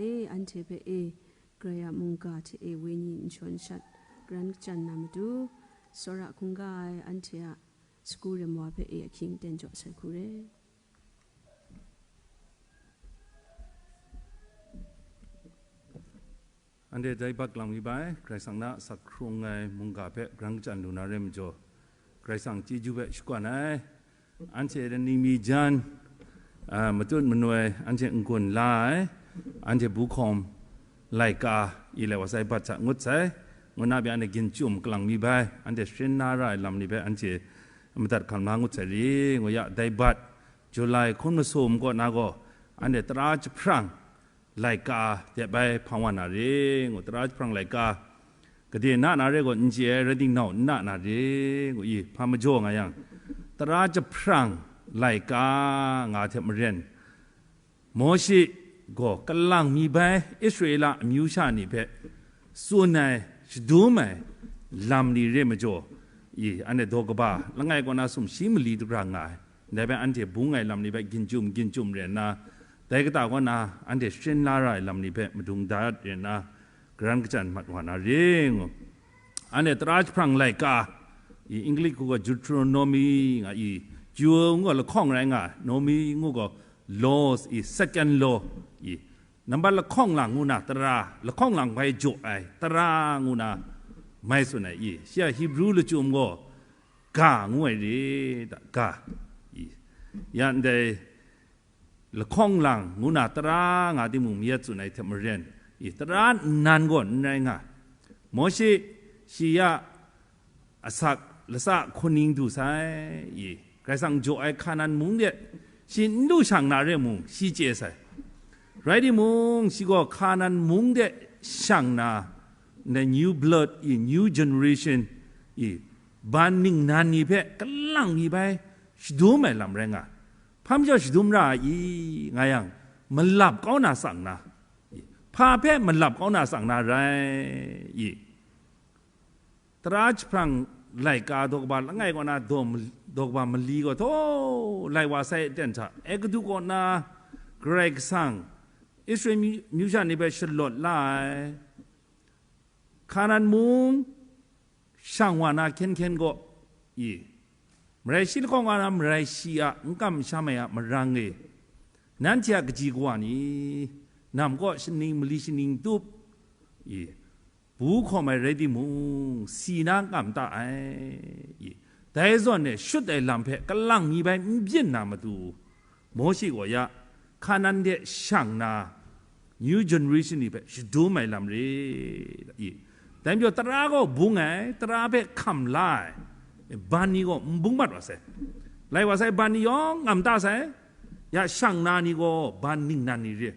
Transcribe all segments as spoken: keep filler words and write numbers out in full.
E, anhte hpe e, Karai a mungga hte e wenyi n shawn shat, karan kachyan na matu, tsawra hkungga ai anhte a sagu ram wa hpe e ahkying ten jaw sai hku re. Anhte dai bat lang mi bai, Karai Kasang na asak hkrung ai mungga hpe karan kachyan lu na re majaw, Karai Kasang chyeju hpe shakawn ai. Anhte ning mi jan, a, matut manoi, anhte n-gun la ai, anhte bu hkawm laika i lai wa sai bat hta ngut sai, ngu na bya anhte ginchum kalang mi bai, anhte sharin na ra ai lam ni hpe anhte madat hkam la ngut sai ri, ngu ya, dai bat, July hkun masum kaw na gaw, anhte tara jahprang laika dep ai hpang wa na re, ngu, tara jahprang laika, gade na na re gaw n chye ai, rai ding nau n na na re, ngu i, hpa majaw nga yang, tara jahprang laika nga hte maren, Mawshe gaw kalang mi bai Israela amyu sha ni hpe tsun ai, shadum ai lam ni re majaw, i, anhte daw kaba langai kaw na sumshi mali dagra nga ai. Ndai hpe anhte bung ai lam ni hpe ginchum ginchum re nna, dai kata kaw na anhte sharin la ra ai lam ni hpe madung dat re nna, karan kachyan mat wa na re ngu. Anhte tara jahprang laika, i, English hku gaw Deuteronomy nga i, Jew ngu gaw lahkawng rai nga, Nomi ngu gaw laws i, second law i, nambat lahkawng lang ngu na tara, lahkawng lang bai jaw ai tara ngu na mai tsun ai i, shi a Hebrew lachyum gaw ga ngu ai re, da, ga i, ya ndai lahkawng lang ngu na tara nga timung mayat tsun ai hte maren, i, tara nnan gaw n rai nga. Mawshe shi ya asak latsa hkuning du sai, i, Karai Kasang jaw ai Hkanan mung de shi n du shang na re mung, shi chye sai. Rai timung, shi gaw Hkanan mung de shang na, the new blood, i, new generation, i, ban ningnan ni hpe kalang mi bai shadum ai lam rai nga. Hpa majaw shadum ra ai i, nga yang, malap kau na tsang na, i, hpa hpe malap kau na tsang na rai, i. Tara jahprang laika daw kaba langai kaw na daw mal-, daw kaba mali gaw, htaw lai wa sai aten hta, Egiptu kaw na Karai Kasang Israel myu, myu sha ni hpe shalawt la ai, Hkanan mung shang wa na hkyen hkyen gaw, i, marai shi lahkawng wa na marai shi a n kam n sham ai a marang e, nanhte a kaji kawa ni, nam kaw shaning mali shaning tup, i, bu hkawm ai rai timung, si na n kam ta ai, i, dai zawn e shut ai lam hpe kalang mi bai n byin na matu, Mawshe gaw ya, Hkanan de shang na, new generation ni hpe shadum ai lam re, i. Dai majaw, tara gaw bung ai, tara hpe hkam la ai, ban ni gaw n bung mat wa sai. Lai wa sai ban ni yawng ngam ta sai, ya shang na ni gaw ban ningnan ni re.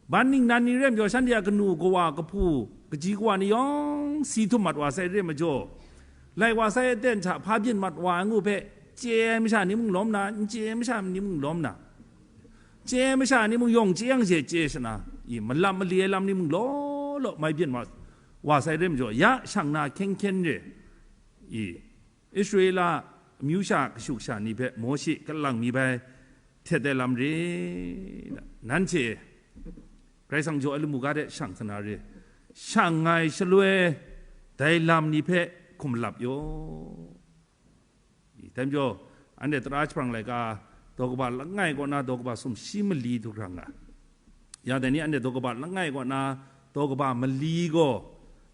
Ban ningnan ni re majaw, shanhte a kanu kawa kahpu, kaji kawa ni yawng si htum mat wa sai re majaw, lai wa sai aten hta hpa byin mat wa ai ngu hpe, chye ai masha ni mung lawm na, n chye ai masha ni mung lawm na, chye ai masha ni mung yawng chye yang she chye shana, i, malap mali ai lam ni mung law law mai byin wa, wa sai re majaw, ya shang na hkyen hkyen re, i, Israela amyu sha kashuk sha ni hpe Mawshe kalang mi bai htet ai lam re, nanhte Karai Kasang jaw ai lamu ga de shang sa na re, shang ai shaloi dai lam ni hpe hkum lap yaw. I, dai majaw, anhte tara jahprang laika daw kaba langai kaw na daw kaba sumshi mali du hkra nga. Ya dai ni anhte daw kaba langai kaw na daw kaba mali gaw,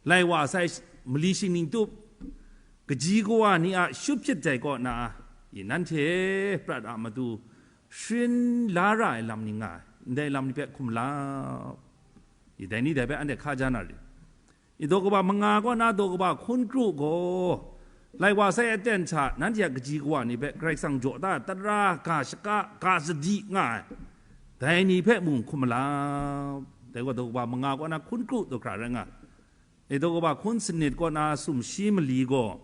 lai wa sai mali shingning tup, kaji kawa ni a shut hpyit dai kaw na, i, nanhte prat a matu sharin la ra ai lam ni nga ai, ndai lam ni hpe hkum lap. I, dai ni dai hpe anhte hka ja na re. I, daw kaba manga kaw na daw kaba hkun kru gaw, lai wa sai aten hta nanhte a kaji kawa ni hpe Karai Kasang jaw da tara, ga shaka, ga sadi nga ai, dai ni hpe mung hkum malap. Dai gaw daw kaba manga kaw na hkun kru daw hkra rai nga. E, daw kaba hkun sanit kaw na sumshi mali gaw,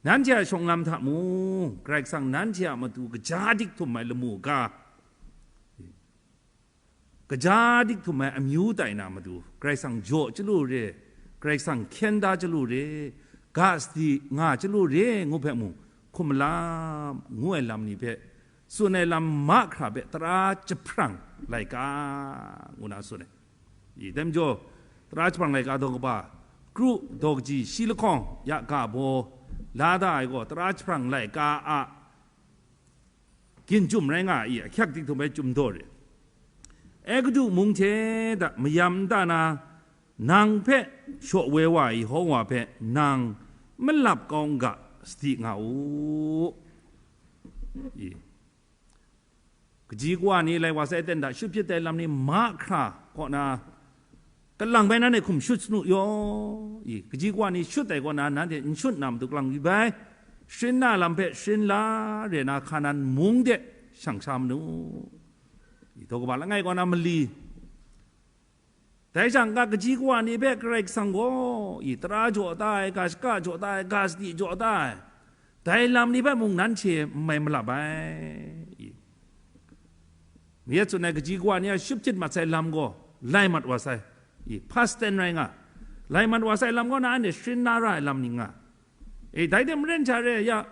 nanhte a shawng lam hta mung Karai Kasang nanhte a matu kaja dik htum ai lamu ga, kaja dik htum ai amyu tai na matu, Karai Kasang jaw chyalu re, Karai Kasang hkyen da chyalu re, ga sadi nga chyalu re ngu hpe mung hkum malam ngu ai lam ni hpe tsun ai lam mahkra hpe tara jahprang laika, ngu na tsun ai. I, dai majaw, tara jahprang laika daw kaba, kru daw kaji shi lahkawng ya ga baw la da ai gaw, tara jahprang laika a ginjum rai nga ai, ahkyak diktum bai chyum daw re. Egutu mung hte da mayam nta na, nang hpe shaw woi wa ai Yehova hpe nang malap kau n ga, sadi nga u. I. Kaji kawa ni lai wa sai ten da shut hpyit ai lam ni mahkra kaw na, kalang bai nanhte hkum shut sanu yaw. I, kaji kawa ni shut ai kaw na, nanhte n shut na matu kalang yu bai, sharin na lam hpe sharin la re na, Hkanan mung de shang sha manu. I, daw kaba langai kaw na mali. Dai jang, ga kaji kawa ni hpe Karai Kasang gaw, i, tara jaw da ai, ga shaka jaw da ai, ga sadi jaw da ai, dai lam ni hpe mung nanhte n mai malap ai. I, mayat tsun ai kaji kawa ni a shut hpyit mat sai lam gaw, lai mat wa sai. I, past tense rai nga. Lai mat wa sai lam gaw, na anhte sharin na ra ai lam ni nga. E, dai hte maren hta re ya,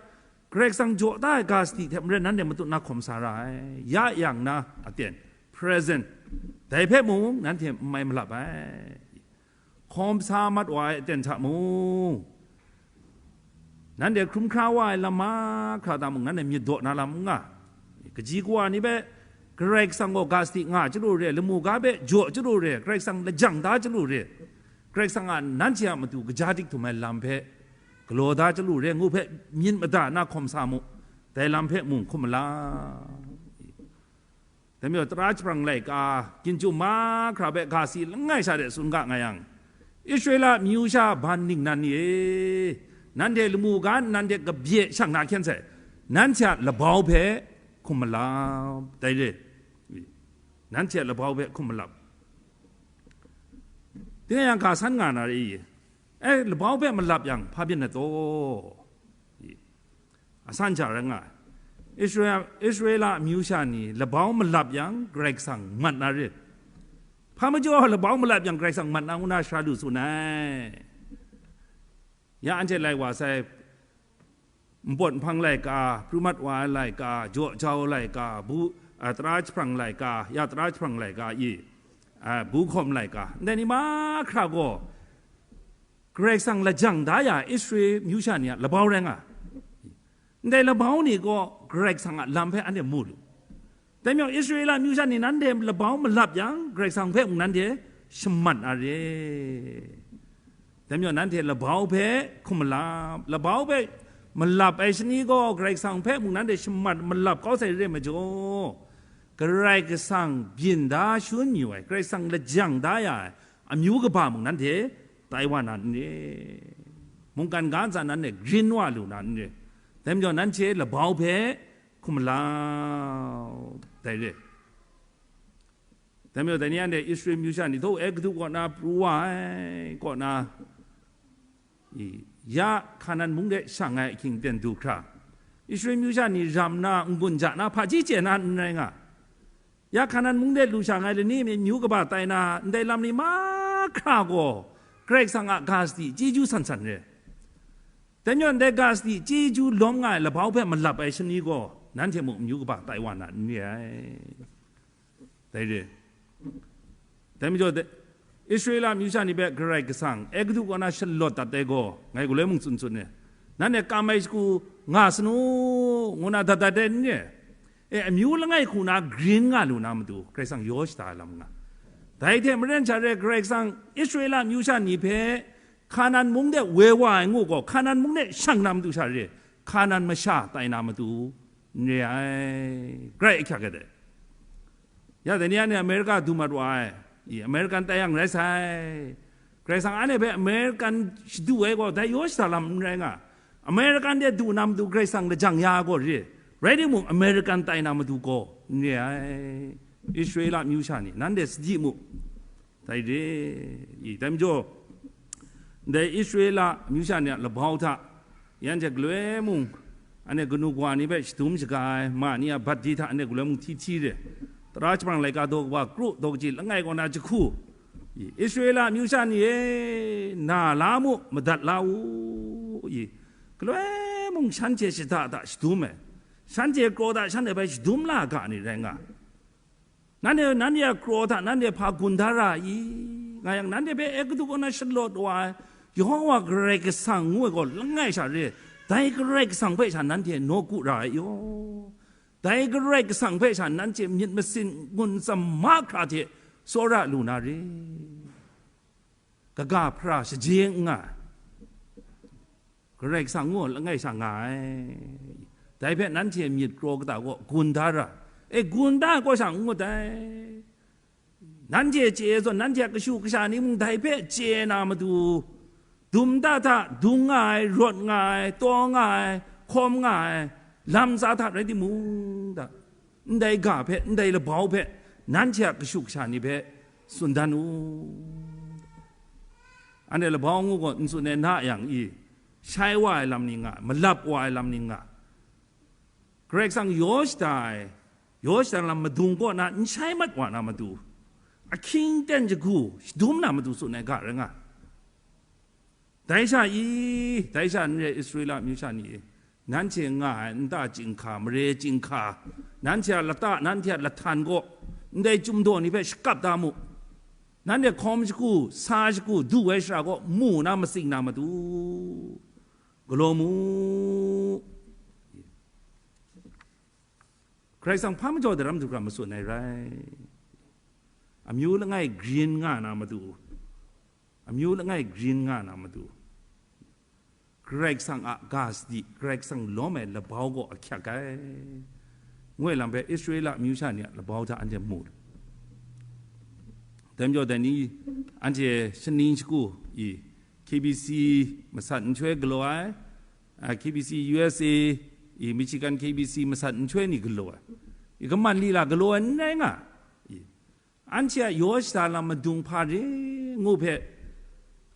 Karai Kasang jaw da ai ga sadi hte maren nanhte matut na hkawm sa ra ai. Ya yang na aten, present, dai hpe mung nanhte n mai malap ai. Hkawm sa mat wa ai aten hta mung, nanhte hkrum hkra wa ai lam mahkra hta mung, nanhte myit daw na lam n nga. Kaji kawa ni hpe Karai Kasang gaw ga sadi nga chyalu re, lamu ga hpe jaw chyalu re, Karai Kasang lajang da chyalu re. Karai Kasang a nanhte a matu kaja dik htum ai lam hpe, galaw da chyalu re ngu hpe myit mada na hkawm sa mu, dai lam hpe mung hkum mala. Dai majaw, tara jahprang laika, ginjum mahkra hpe ga si langai sha de tsun ga nga yang, Israela myu sha ban ningnan ni e, nanhte lamu ga nnan de kabye shang na hkyen sai, nanhte a labau hpe hkum malap, dai re, nanhte a labau hpe hkum malap. Tinang yang ga san nga na re i? E, labau hpe malap yang, hpa byin na taw? I, asan hta rai nga ai. Israel, Israela amyu sha ni labau malap yang, Karai Kasang mat na re. Hpa majaw labau malap yang, Karai Kasang mat na ngu na sara lu tsun ai. Ya anhte lai wa sai, npawt nhpang laika, pru mat wa ai laika, jaw jau laika, bu, a, tara jahprang laika, ya tara jahprang laika i, a, bu hkawm laika, ndai ni mahkra gaw, Karai Kasang lajang da ya Israel myu sha ni a labau rai nga. Ndai labau ni gaw Karai Kasang a lam hpe anhte mu lu. Dai majaw, Israela myu sha ni nanhte labau malap yang, Karai Kasang hpe mung nanhte shamat na re. Dai majaw, nanhte labau hpe hkum malap, labau hpe malap ai shani gaw, Karai Kasang hpe mung nanhte shamat malap kau sai re majaw, Karai Kasang byin da shangun mayu ai, Karai Kasang lajang da ya ai amyu kaba mung nanhte tai wa na n re? Mungkan ga ntsa nanhte grin wa lu na n re? Dai majaw, nanhte labau hpe hkum malau, dai re. Dai majaw, dai ni anhte Israel myu sha ni htaw e kadu kaw na pru wa ai, kaw na, i, ya Hkanan mung de shang ai ahkying ten du hkra, Israel myu sha ni ram na, n-gun ja na, hpaji chye na n rai nga. Ya Hkanan mung de lu shang ai lani mi myu kaba tai na, ndai lam ni mahkra gaw, Karai Kasang a ga sadi chyeju san san re. Dai majaw, ndai ga sadi chyeju lawm nga ai labau hpe malap ai shani gaw, nanhte mung myu kaba tai wa na n re ai. Dai re. Dai majaw, de, Israela myu sha ni hpe Karai Kasang, Egutu kaw na shalawt dat ai gaw, ngai galoi mung tsun tsun e, nanhte kam ai shagu nga sanu, ngu na dat dat ai n re? E, amyu langai hku na grin nga lu na matu, Karai Kasang yaw shada ai lam nga. Dai hte maren sha re, Karai Kasang Israela myu sha ni hpe Hkanan mung de woi wa ai ngu gaw, Hkanan mung de shang na matu sha re, Hkanan masha tai na matu n re ai, grai ahkyak ai dai. Ya, dai ni anhte Amerika du mat wa ai, i, American tai yang rai sai. Karai Kasang anhte hpe American shadu ai gaw, dai yaw shada lam n rai nga. American de du na matu Karai Kasang lajang ya gaw re, rai timung, American tai na matu gaw n re ai. Israela myu sha ni, nanhte sadi mu. Dai re, i, dai majaw, ndai Israela myu sha ni a labau hta, yan hte galoi mung, anhte kanu kawa ni hpe shadum shaga ai ma ni a bat di hta, anhte galoi mung hti hti re, tara jahprang laika daw kaba kru daw kaji langai kaw na jahku, i, Israela myu sha ni e, na la mu, madat la u, i, galoi mung shanhte shada da shadum ai, Shanhte kraw hta shanhte bai shadum la ga ni rai nga. Nanhte, nanhte a kraw hta nanhte hpa gun da ra i? Nga yang, nanhte hpe Egutu kaw na shalawt wa ai Yehova Karai Kasang ngu ai gaw langai sha re, dai Karai Kasang hpe sha nanhte nawku ra ai yaw. Dai Karai Kasang hpe sha nanhte myit masin ngun tsam mahkra hte tsawra lu na re. Kaga hpara shaje n nga ai. Karai Kasang ngu langai sha nga ai. Dai hpe nanhte myit kraw kata kaw gun da ra. E, gun da ai kaw sha n ngut ai. Nanhte chye ai zawn, nanhte a kashu kasha ni mung dai hpe chye na matu, dum da hta dung nga ai, rawt nga ai, taw nga ai, hkawm nga ai, lam tsa hta rai timung, da, ndai ga hpe, ndai labau hpe, nanhte a kashu kasha ni hpe tsun dan u. Anhte labau ngu gaw n tsun ai na yang i, shai wa ai lam ni nga, malap wa ai lam ni nga. Karai Kasang yaw shada ai, yaw shada lam madung kaw na n shai mat wa na matu, ahkying ten jahku shadum na matu tsun ai ga rai nga. Dai sha i, dai sha n re Israela amyu sha ni e, nanhte nga ai nta chyinghka, mare chyinghka, nanhte a lata, nanhte a lahtan kaw, ndai chyum daw ni hpe shakap da mu. Nanhte hkawm shagu, sa shagu, du ai shara kaw mu na matsing na matu, galaw mu. Karai Kasang hpa majaw daram du hkra matsun ai rai. Amyu langai green nga na matu, amyu langai green nga na matu, Karai Kasang a ga sadi, Karai Kasang lawm ai labau gaw ahkyak ai. Ngoi lam hpe Israela amyu sha ni a labau hta anhte mu lu. Dai majaw dai ni, anhte shaning shagu i K B C masat nhtoi galaw ai, a, K B C U S A i Michigan K B C masat nhtoi ni galaw ai. I kaman lila galaw ai n rai nga. I, anhte a yaw shada lam madung hpa re ngu hpe,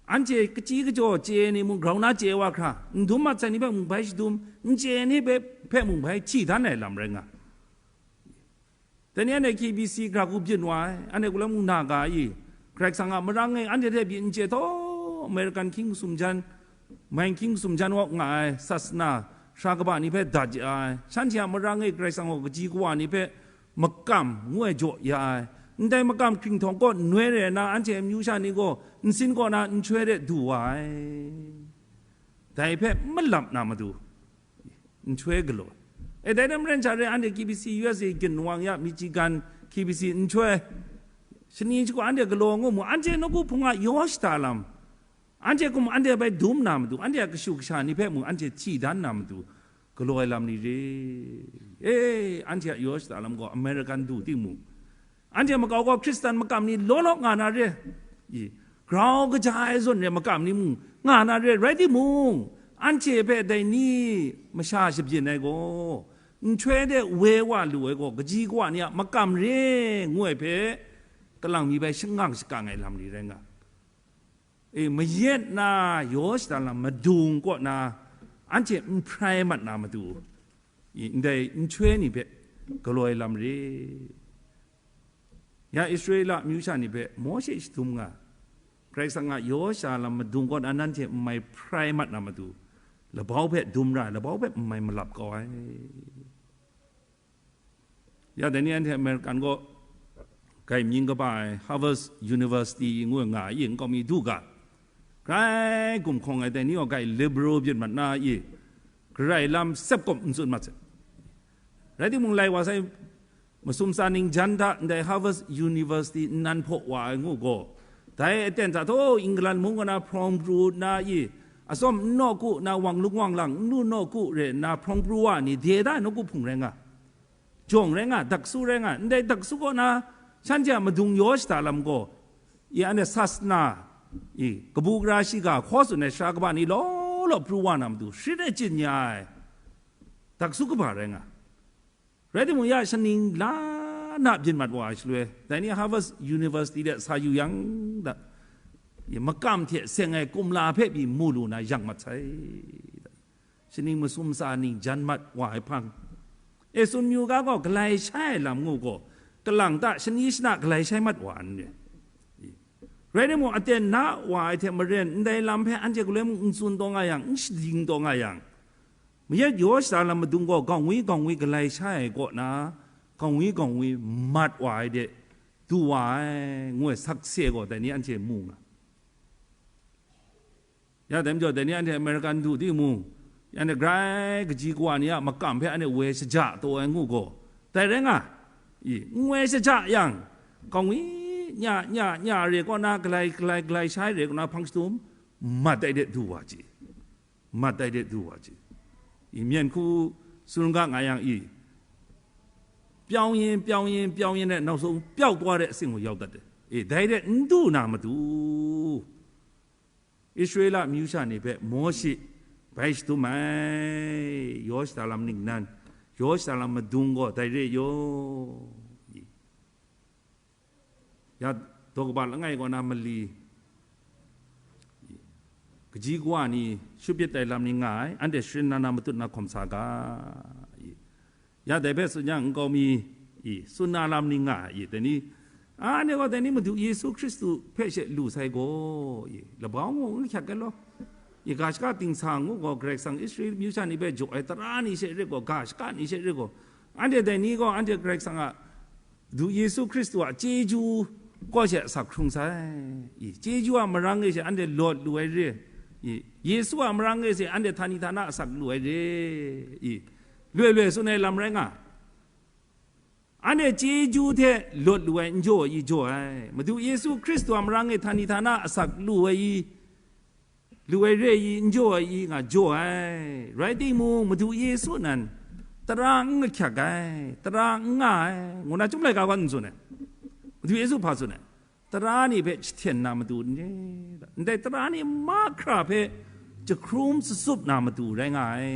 anhte kachyi kachyaw chye ai ni mung grau na chye wa hkra, n dum mat sai ni hpe mung bai shadum, n chye ai ni hpe, hpe mung bai hti dan ai lam rai nga. Dai ni anhte K B C hkra hku byin wa ai, anhte hku la mung na ga i, Karai Kasang a marang e anhte hte byin n chye taw, American hkying sum jan, mai hkying sum jan wa nga ai sasana, sara kaba ni hpe dat ya ai, shanhte a marang e Karai Kasang gaw kaji kawa ni hpe makam ngu ai jaw ya ai, ndai makam hkringhtawng kaw noi re ai na, anhte amyu sha ni gaw nsin kaw na nhtoi hte du wa ai. Dai hpe malap na matu, nhtoi galaw. E, dai hte maren sha re, anhte K B C U S A ginwang ya, Michigan K B C nhtoi, shani shagu anhte galaw ngu mu, anhte nawku hpung a yaw shada lam, anhte hkum anhte bai dum na matu, anhte a kashu kasha ni hpe mung anhte hti dan na matu, galaw ai lam ni re. E, anhte a yaw shada lam gaw American du timung, anhte makau gaw Hkristan makam ni law law nga na re, i, grau kaja ai zawn re makam ni mung nga na re, rai timung, anhte hpe dai ni masha shabyin ai gaw, nhtoi de woi wa lu ai gaw, kaji kawa ni a makam re ngu ai hpe, kalang mi bai shangang shakang ai lam ni rai nga. E, mayat na yaw shada lam madung kaw na, anhte n hprai mat na matu, i, ndai nhtoi ni hpe galaw ai lam re. Ya Israela amyu sha ni hpe Mawshe shadum nga, Karai Kasang a yaw sha lam madung kaw na nanhte n mai hprai mat na matu, labau hpe dum ra ai, labau hpe n mai malap kau ai. Ya, dai ni anhte American gaw, gai mying kaba ai Harvard University ngu nga ai nkau mi du ga, grai gumhkawng ai dai ni gaw gai liberal byin mat na i, Karai lam sep kawp n tsun mat sai. Rai timung, lai wa sai, masum tsa ningjan hta ndai Harvard University nnan hpaw wa ai ngu gaw, dai aten hta htaw England mung kaw na hprawng pru nna i, atsawm n nawku na, wang lung wang lang n lu nawku re nna hprawng pru wa ni de da ai nawku hpung rai nga, jawng rai nga, daksu rai nga, ndai daksu kaw na shanhte a madung yaw shada lam gaw, i, anhte sasana, i, kabu gara shiga hkaw tsun ai sara kaba ni law law pru wa na matu, shrit e chyin ya ai daksu kaba rai nga. Rai timung, ya shaning la na byin mat wa ai shaloi, dai ni Harvard University de sa yu yang, da, i, makam hte seng ai kumla hpe pyi mu lu na yang mat sai. Shaning masum tsa ningjan mat wa ai hpang, e, tsun yu ga gaw, galai shai ai lam ngu gaw, kalang ta shani shana galai shai mat wa n re. Rai timung, aten na wa ai hte maren, ndai lam hpe anhte galoi mung n tsun taw nga yang, n shading taw nga yang, Mayat yaw shada lam madung gaw gawngnwi gawngnwi galai sha ai kaw na, gawngnwi gawngnwi mat wa ai de du wa ai, ngu ai sakse gaw dai ni anhte mu nga. Ya dai majaw, dai ni anhte American du timung, anhte grai kaji kawa ni a makam hpe anhte woi shaja taw ai ngu gaw, dai rai nga, i, n woi shaja yang, gawngnwi nya nya nya re kaw na, galai galai galai sha ai re kaw na, hpang shatum mat ai de du wa ji. Mat ai de du wa ji. I, myen hku sumga nga yang i, pyawng yin, pyawng yin, pyawng yin de, nausung pyau taw de, sing wa yau dat de. E, dai de n du na matu, Israela amyu sha ni hpe Mawshe bai shadum ai, yaw shada lam ningnan, yaw shada lam madung gaw dai re yaw. I, ya daw kaba langai kaw na mali, kaji kawa ni shut pit ai lam ni nga ai, anhte sharin na na matut na hkawm sa ga, i. Ya dai hpe tsun yang, nkau mi, i, tsun na lam ni nga ai, i, dai ni, anhte gaw dai ni Madu Yesu Hkristu hpe she lu sai gaw, i, labau ngu n hkyak ai law, i, ga shaka ting sa ngu gaw, Karai Kasang Israel amyu sha ni hpe jaw ai tara ni she rit gaw, ga shaka ni she rit gaw, anhte dai ni gaw, anhte Karai Kasang a Madu Yesu Hkristu a chyeju kaw she asak hkrung sai. I, chyeju a marang e she anhte lawt lu ai re. I, Yesu a marang e she anhte htani htana asak lu ai re. I, loi loi tsun ai lam rai nga. Anhte chyeju hte lawt lu ai n jaw i jaw ai. Madu Yesu Hkristu a marang e htani htana asak lu ai i, lu ai re i, n jaw ai i nga jaw ai. Rai timung, Madu Yesu nan tara n ahkyak ai, tara n nga ai, ngu na Chyum laika gaw n tsun ai. Madu Yesu hpa tsun ai? Tara ni hpe jahten na matu n re, ndai tara ni mahkra hpe jahkrum sasup na matu rai nga ai.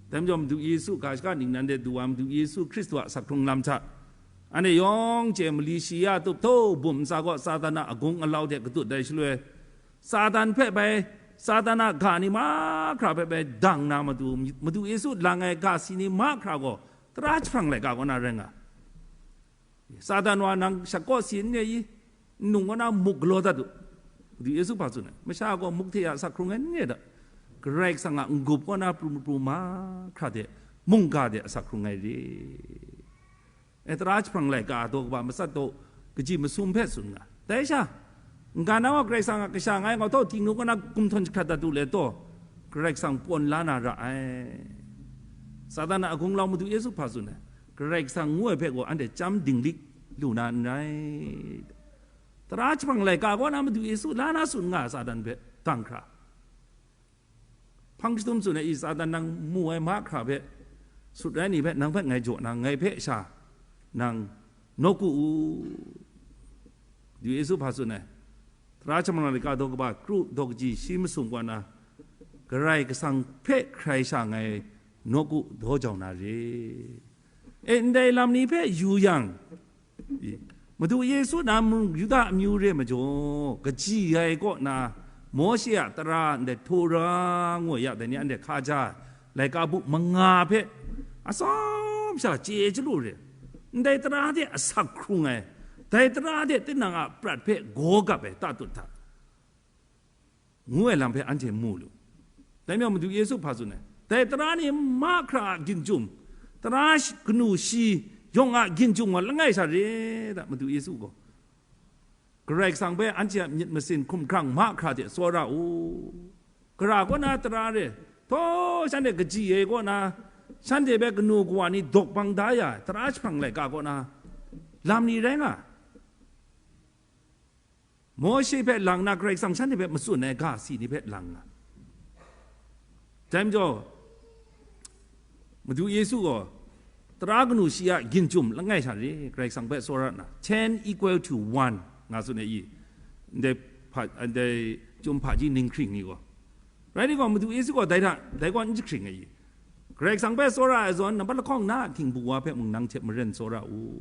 Dai majaw, Madu Yesu ga shaka ningnan de du wa, Madu Yesu Hkristu a asak hkrung lam hta, anhte yawng chye mali shi ya tup htaw bum ntsa gaw Satan a agung alau hte katut ai shaloi, Satan hpe bai, Satan a ga ni mahkra hpe bai dang na matu, Madu Yesu lang ai ga si ni mahkra gaw tara jahprang laika kaw na rai nga. Satan wa, nang shak kaw si n re i, n nung kaw na muk galaw dat u. Madu Yesu hpa tsun ai? Masha gaw muk hte ya asak hkrung ai n re da. Karai Kasang a n-gup kaw na pru pru mahkra de, mungga de asak hkrung ai re. E, tara jahprang laika daw kaba matsat daw kaji masum hpe tsun nga. Dai sha, n-ga na wa Karai Kasang a kasha ngai gaw taw, ting nu kaw na gumhtawn jahkrat dat u le taw, Karai Kasang pawn la na ra ai. Satan a agung lau Madu Yesu hpa tsun ai? Karai Kasang ngu ai hpe gaw anhte chyam dinglik lu na n rai. Tara jahprang laika kaw na Madu Yesu la na tsun nga ai Satan hpe dang hkra. Hpang shatum tsun ai, i, Satan nang mu ai mahkra hpe, sut rai ni hpe nang hpe ngai jaw na, ngai hpe sha nang nawku u. Madu Yesu hpa tsun ai? Tara jahprang laika daw kaba kru daw kaji shi masum kaw na, Karai Kasang hpe hkrai sha ngai nawku daw jau na re. E, ndai lam ni hpe yu yang, i, Madu Yesu na mung Yuda amyu re majaw, kaji ai kaw na, Mawshe a tara ndai Tora ngu ai ya dai ni anhte hkaja ai laika bu manga hpe atsawm sha chye chyalu re, ndai tara de asak hkrung ai, dai tara de tinang a prat hpe gaw gap ai tatut hta, ngu ai lam hpe anhte mu lu. Dai majaw Madu Yesu hpa tsun ai? Dai tara ni mahkra a ginjum, tara shi-, kanu shi yawng a ginjum gaw langai sha re da, Madu Yesu gaw. Karai Kasang hpe anhte a myit masin hkumhkrang mahkra de tsawra u. Gara kaw na tara re, htaw shanhte kaji ai kaw na, shanhte hpe kanu kawa ni dawk bang da ya ai, tara jahprang laika kaw na lam ni rai nga. Mawshe hpe lang na, Karai Kasang shanhte hpe matsun ai ga si ni hpe lang nga. Dai majaw, Madu Yesu gaw tara kanu shi a ginjum langai sha re, Karai Kasang hpe tsawra nna, ten equal to one nga tsun ai i, ndai hpa, ndai chyum hpaji ninghkring ni gaw. Rai ni gaw, Madu Yesu gaw dai hta, dai gaw n jahkring ai i? Karai Kasang hpe tsawra ai zawn, nampat lahkawng na a htingbu wa hpe mung nang hte maren tsawra u.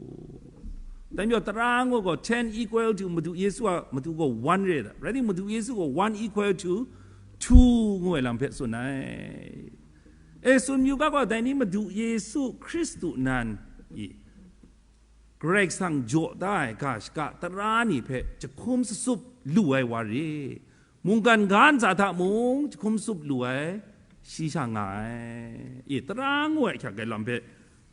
Dai majaw, tara ngu gaw ten equal to Madu Yesu a matu gaw one re da. Rai timung, Madu Yesu gaw one equal to two ngu ai lam hpe tsun ai. E, tsun yu ga gaw, dai ni Madu Yesu Hkristu nan i, Karai Kasang jaw da ai ga shaka tara ni hpe jahkum sasup lu ai wa re, mungkan ga ntsa hta mung jahkum sasup lu ai shi sha nga ai. I, tara ngu ai hkyak ai lam hpe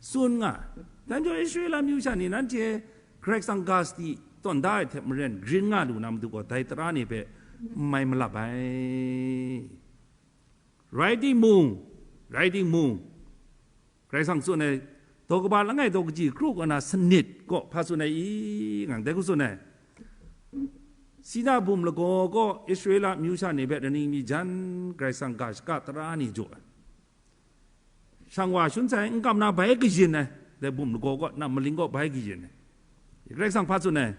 tsun nga ai. Dan jaw Israela myu sha ni nanhte Karai Kasang ga sadi tawn da ai hte maren, grin nga lu na matu gaw, dai tara ni hpe n mai malap ai. Rai timung, rai timung, Karai Kasang tsun ai, daw kaba langai daw kaji kru kaw na sanit kaw hpa tsun ai i, ngang dai hku tsun ai. Sina bum lagaw kaw Israela myu sha ni hpe raning mi jan Karai Kasang ga shaka tara ni jaw ai. Shang wa shun sai n kam na bai kayin ai, dai bum lagaw kaw, na maling kaw bai kayin ai. Karai Kasang hpa tsun ai.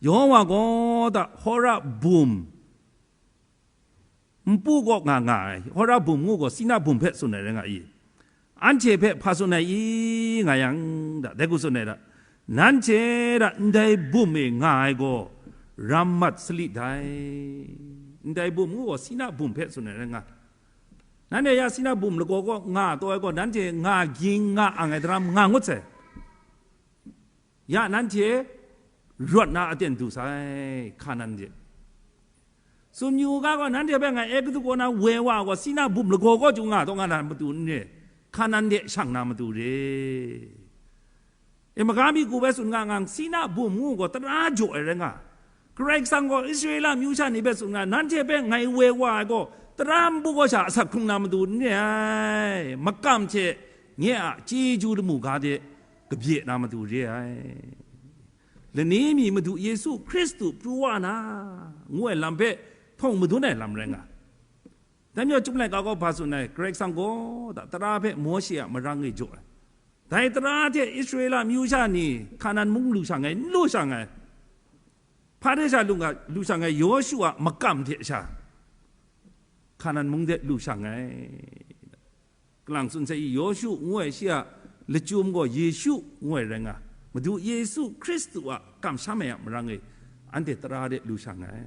Yawwa gaw da Hora bum npu kaw nga nga ai, Hora bum ngu gaw Sina bum hpe tsun ai rai nga i? Anhte hpe hpa tsun ai i, nga yang, da, dai hku tsun ai da, nanhte da ndai bum e nga ai gaw, ram mat sali dai. Ndai bum ngu gaw Sina bum hpe tsun ai rai nga. Nanhte ya Sina bum lagaw kaw nga taw ai gaw, nanhte nga ging nga ang ai daram nga ngut sai. Ya nanhte rawt na aten du sai, Hkanan de. Tsun yu u ga gaw, nanhte hpe ngai Egutu kaw na woi wa gaw, Sina bum lagaw kaw chyu nga taw nga na matu n re, Hkanan de shang na matu re. E, maga mi ku bai tsun nga ngang, Sina bum ngu gaw tara jaw ai rai nga. Karai Kasang gaw Israela myu sha ni hpe tsun nga, nanhte hpe ngai woi wa ai gaw, tara npu gaw sha asak hkrung na matu n re ai, makam hte nye a chyeju lamu ga de kabye na matu re ai. Lani mi Madu Yesu Hkristu pru wa na, ngu ai lam hpe htawng madun ai lam rai nga. Dai majaw, Chyum Laika gaw hpa tsun ai, Karai Kasang gaw da tara hpe Mawshe a marang e jaw ai. Dai tara hte Israela myu sha ni Hkanan mung lu shang ai, n lu shang ai. Hpa de sha lu nga, lu shang ai, Yawshu a makam hte sha Hkanan mung de lu shang ai. Kalang tsun sai i, Yawshu ngu ai shi a lachyum gaw Yesu ngu ai rai nga, Madu Yesu Hkristu a kamsham ai a marang e anhte tara de lu shang ai.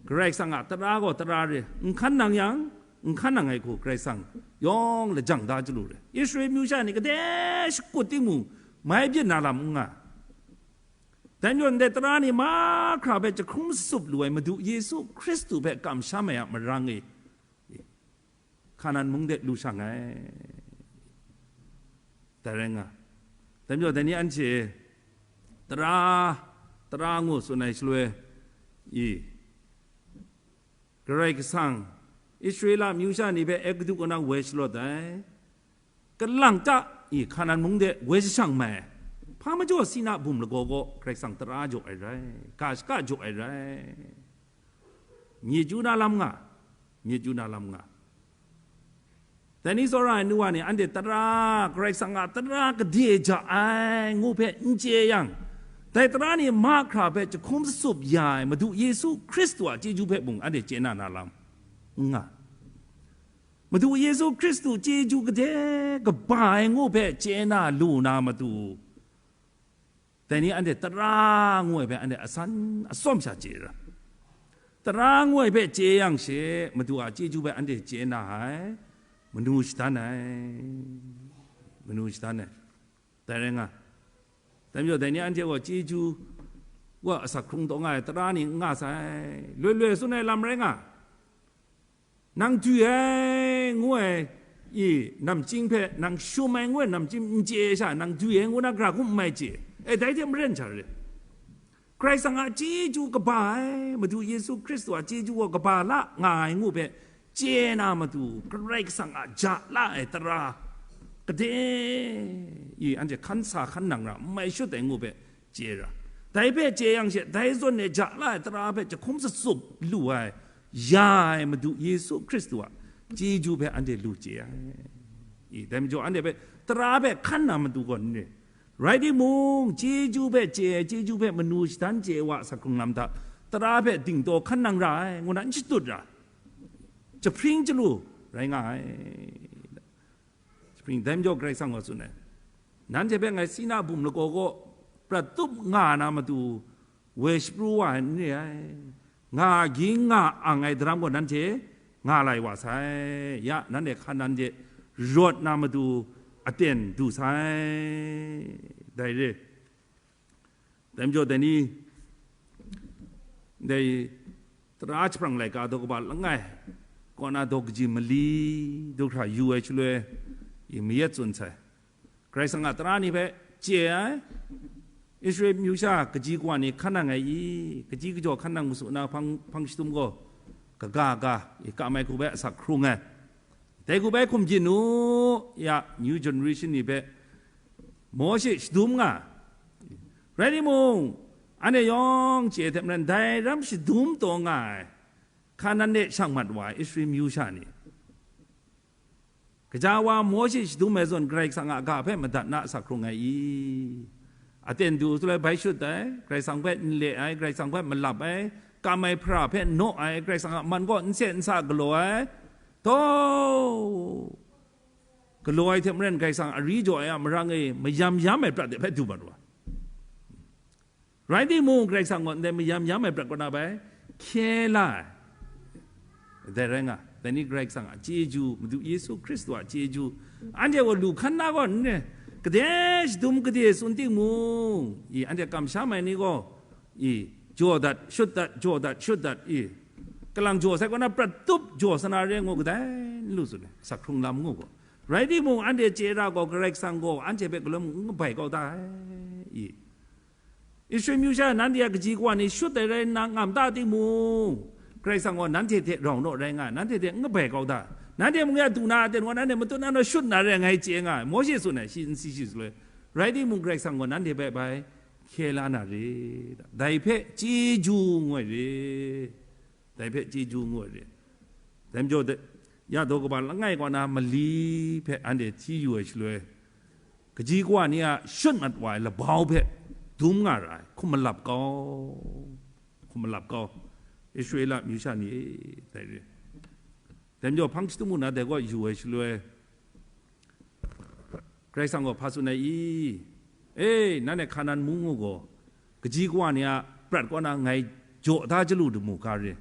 Karai Kasang a tara gaw tara re, n hkan nang yang, n hkan nang ai hku Karai Kasang yawng lajang da chyalu re. Israel myu sha ni gade shakut timung, mai byin na lam n nga. Dai majaw ndai tara ni mahkra hpe jahkrung sasup lu ai Madu Yesu Hkristu hpe kamsham ai a marang e, Hkanan mung de lu shang ai. Dai rai nga. Dai majaw, dai ni anhte tara, tara ngu tsun ai shaloi i, Karai Kasang, Israela myu sha ni hpe Egutu kaw na woi shalawt ai. Kalang ta i Hkanan mung de woi jashang mai. Hpa majaw Sina bum lagaw kaw Karai Kasang tara jaw ai rai, ga shaka jaw ai rai. Myit yu na lam nga, myit yu na lam nga. Dai ni tsawra ai nu wa ni anhte tara, Karai Kasang a tara gade ja ai ngu hpe n chye yang, dai tara ni mahkra hpe jahkum sasup ya ai Madu Yesu Hkristu a chyeju hpe mung anhte chye na na lam n nga. Madu Yesu Hkristu chyeju gade kaba ai ngu hpe chye na lu na matu, dai ni anhte tara ngu ai hpe anhte asan atsawm sha chye ra. Tara ngu ai hpe chye yang she, Madu a chyeju hpe anhte chye na ai, manu shadan ai, manu shadan ai. Dai rai nga. Dai majaw, dai ni anhte gaw chyeju wa asak hkrung taw nga ai tara ni n nga sai, loi loi tsun ai lam rai nga. Nang dwi ai ngu ai i namchying hpe, nang shum ai ngu ai namchying n chye ai sha, nang dwi ai ngu na gara hkum n mai chye. E, dai hte maren sha re. Karai Kasang a chyeju kaba ai, Madu Yesu Hkristu a chyeju gaw kaba la nga ai ngu hpe, chye na matu, Karai Kasang a ja la ai tara, gade i anhte hkan sa hkan nang ra n mai shut ai ngu hpe, chye ra. Dai hpe chye yang she, dai zawn e ja la ai tara hpe jahkum sasup lu ai, ya ai Madu Yesu Hkristu a chyeju hpe anhte lu chye ai. I, dai majaw anhte hpe tara hpe hkan na matu gaw n re. Rai timung, chyeju hpe chye ai, chyeju hpe manu shadan chye ai wa asak hkrung lam hta, tara hpe dingtaw hkan nang ra ai, ngu na n shatut ra. Jahpring chyalu rai nga ai. Spring time jaw Karai Kasang gaw tsun ai. Nanhte hpe ngai Sina bum lagaw kaw prat tup nga na matu, woi shapru wa ai n re ai. Nga ging nga ang ai daram gaw nanhte nga lai wa sai. Ya, nanhte hkan nanhte rawt na matu aten du sai. Dai re. Dai majaw, dai ni, dai tara jahprang laika daw kaba langai, kaw na daw kaji mali du hkra yu ai shaloi, i mayat tsun sai. Karai Kasang a tara ni hpe chye ai, Israel myu sha kaji kawa ni hkan nang ai i, kaji kajaw hkan nang masu na hpang, hpang shadum gaw, kaga ga, i kam ai hku hpe asak hkrung ai. Dai hku bai hkum byin u, ya, new generation ni hpe Mawshe shadum nga. Rai timung, anhte yawng chye hte maren dai ram shadum taw nga ai, Hkanan de shang mat wa ai Israel myu sha ni, gaja wa Mawshe shadum ai zawn Karai Kasang a ga hpe madat na asak hkrung ai i? Aten du shaloi bai shut ai, Karai Kasang hpe n le ai, Karai Kasang hpe malap ai, kam ai hpara hpe naw ai, Karai Kasang a man gaw n se n sa galaw ai, taw, galaw ai hte maren Karai Kasang ari jaw ai a marang e mayam yam ai prat de hpe du mat wa. Rai timung, Karai Kasang gaw ndai mayam yam ai prat kaw na bai hkye la ai. Dai rai nga, dai ni Karai Kasang a chyeju, Madu Yesu Hkristu a chyeju, anhte gaw lu hkan na gaw n re, kade shadum kade tsun timung, i, anhte kamsham ai ni gaw, i, jaw dat, shut dat, jaw dat, shut dat, i, kalang jaw sai kaw na prat tup jaw sa na re ngu kadai n lu tsun ai, asak hkrung lam ngu gaw. Rai timung, anhte chye ra gaw, Karai Kasang gaw anhte hpe galoi mung n kabai kau da ai, i. Israel myu sha nanhte a kaji kawa ni shut ai rai nna ngam ta timung, Karai Kasang gaw nanhte hte rau naw rai nga ai, nanhte hte n kabai kau da. Nanhte mung ya du na aten gaw nanhte matut na naw shut na rai ngai chye nga ai, Mawshe tsun ai, shi n si shi shaloi. Rai timung, Karai Kasang gaw nanhte hpe bai hkye la na re, dai hpe chyeju ngu ai re. Dai hpe chyeju ngu ai re. Dai majaw, ya daw kaba langai kaw na mali hpe anhte hti yu ai shaloi, kaji kawa ni a shut mat wa ai labau hpe dum nga ra ai, hkum malap kau, hkum malap kau, Israela myu sha ni e, dai re. Dai majaw, hpang shadum na dai kaw yu ai shaloi, Karai Kasang gaw hpa tsun ai i? E, nanhte Hkanan mung ngu gaw, kaji kawa ni a prat kaw na ngai jaw da chyalu lamu ga re,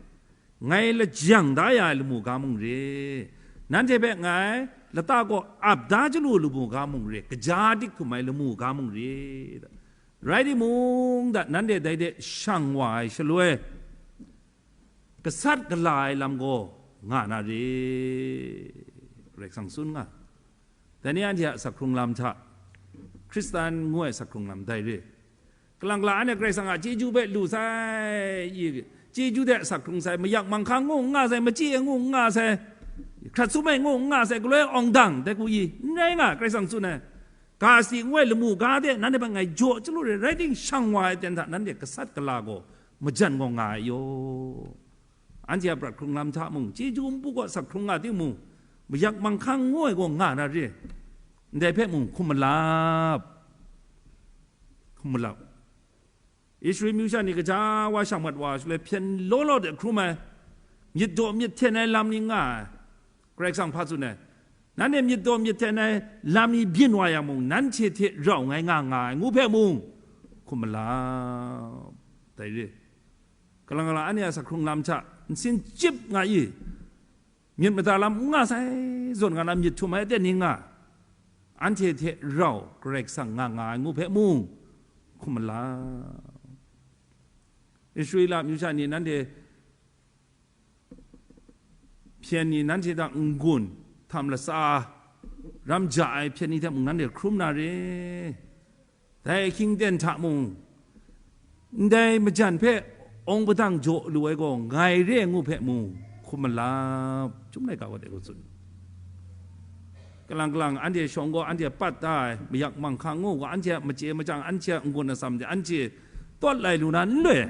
ngai lajang da ya ai lamu ga mung re, nanhte hpe ngai lata kaw ap da chyalu lamu ga mung re, kaja dik htum ai lamu ga mung re. Rai timung, da nanhte dai de shang wa ai shaloi, gasat gala ai lam gaw nga na re, Karai Kasang tsun nga. Dai ni anhte a asak hkrung lam hta, Hkristan ngu ai asak hkrung lam dai re. Kalang kalang anhte Karai Kasang a chyeju hpe lu sai, i, chyeju de asak hkrung sai, mayak manghkang ngu n nga sai, machye ngu n nga sai, hkrat sum ai ngu n nga sai, galoi awng dang dai hku i? N rai nga, Karai Kasang tsun ai. Ga si ngu ai lamu ga de nanhte hpe ngai jaw chyalu re, rai timung, shang wa ai ten hta nanhte gasat gala gaw majan gaw nga ai yaw. Anhte a prat hkrung lam hta mung, chyeju npu gaw asak hkrung nga timung, mayak manghkang ngu ai gaw nga na re, ndai hpe mung hkum malap, hkum malap. Israel myu sha ni gaja wa shang mat wa shaloi hpyen law law de hkrum ai, myit daw myit hten ai lam ni nga ai. Karai Kasang hpa tsun ai, nanhte myit daw myit hten ai lam ni byin wa yang mung, nanhte hte rau ngai nga nga ai ngu hpe mung hkum malap. Dai re, kalang kalang anhte a asak hkrung lam hta nsin chyip nga i? Myit mada lam n nga sai, zawn nga na myit htum ai aten ni nga, anhte hte rau Karai Kasang nga nga ai ngu hpe mung hkum malap. Israela myu sha ni nanhte hpyen ni, nanhte hta n-gun, htam latsa, ram ja ai hpyen ni hte mung nanhte hkrum na re. Dai ahkying ten hta mung, ndai majan hpe awng padang jaw lu ai gaw ngai re ai ngu hpe mung hkum malap, Chyum laika wa de gaw tsun. Kalang kalang anhte shawng gaw anhte a pat da ai, mayak manghkang ngu gaw anhte a machye machyang, anhte a n-gun atsam de anhte tawt lai lu na n loi.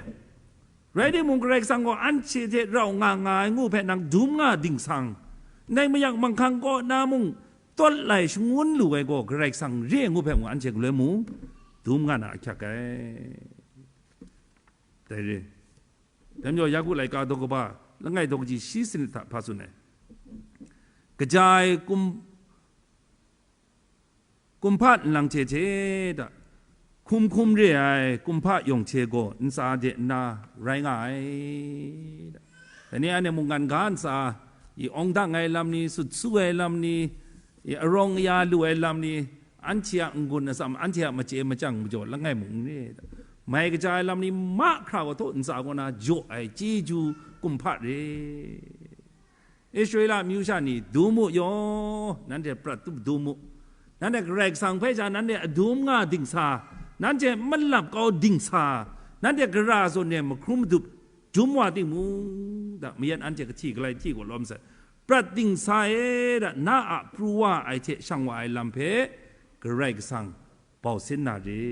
Rai timung, Karai Kasang gaw anhte hte rau nga nga ai ngu hpe nang dum nga dingsang, ndai mayak manghkang kaw na mung tawt lai shangun lu ai gaw Karai Kasang re ai ngu hpe mung anhte galoi mung dum nga na ahkyak ai. Dai re. Dai majaw, Yaku laika daw kaba langai daw kaji shi sanit hta hpa tsun ai. Kaja ai kum, kumhpa nlang hte hte da, hkum hkum re ai kumhpa yawng hte gaw ntsa de nna rai nga ai. Dai ni anhte mungkan ga ntsa, i awng dang ai lam ni, sut su ai lam ni, i arawng aya lu ai lam ni, anhte a n-gun atsam, anhte a machye machyang majaw langai mung n re. Mai kaja ai lam ni mahkra gaw htaw ntsa kaw na jaw ai chyeju kumhpa re. Israela amyu sha ni, dum u yaw, nanhte prat tup dum u. Nanhte Karai Kasang hpe ja nanhte adum nga dingsa, nanhte malap kau dingsa, nanhte gara zawn e mahkrum madup dum wa timung, da mayat anhte kahti galai hti gaw lawm sai. Prat dingsa e, da na a pru wa ai hte shang wa ai lam hpe Karai Kasang bau sin na re.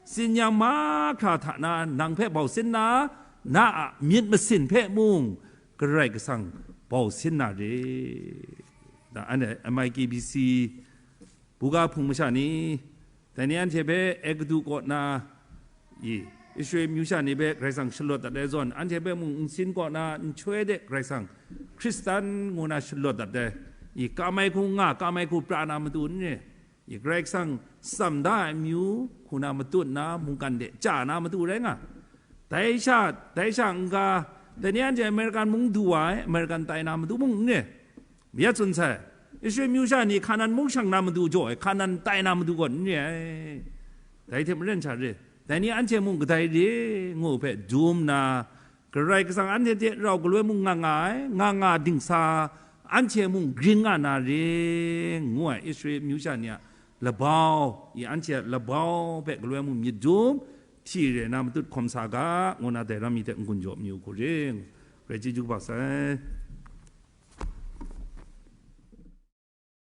Tsin yang mahkra hta na nang hpe bau sin na, na a myit masin hpe mung Karai Kasang bau sin na re. Da, anhte M I K B C buga hpung masha ni, dai ni anhte hpe Egutu kaw na, i, Israel amyu sha ni hpe Karai Kasang shalawt dat ai zawn, anhte hpe mung nsin kaw na nhtoi de Karai Kasang Hkristan ngu na shalawt dat ai, i, kam ai hku nga, kam ai hku pra na matu n re. I, Karai Kasang tsam da ai amyu hku na matut na, mungkan de chya na matu rai nga. Dai sha, dai sha n-ga, dai ni anhte American mung du wa ai, American tai na matu mung n re. Mayat tsun sai, Israel amyu sha ni Hkanan mung shang na matu jaw ai, Hkanan tai na matu gaw n re ai. Dai hte maren sha re, dai ni anhte mung kadai re ngu hpe dum nna, Karai Kasang anhte hte rau galoi mung nga nga ai, nga nga dingsa, anhte mung grin nga na re, ngu ai Israel amyu sha ni a labau, i anhte a labau hpe galoi mung myit dum, hti re na matut hkawm sa ga, ngu na dai ram mi hte n-gun jaw mayu hku re, Karai chyeju kaba sai.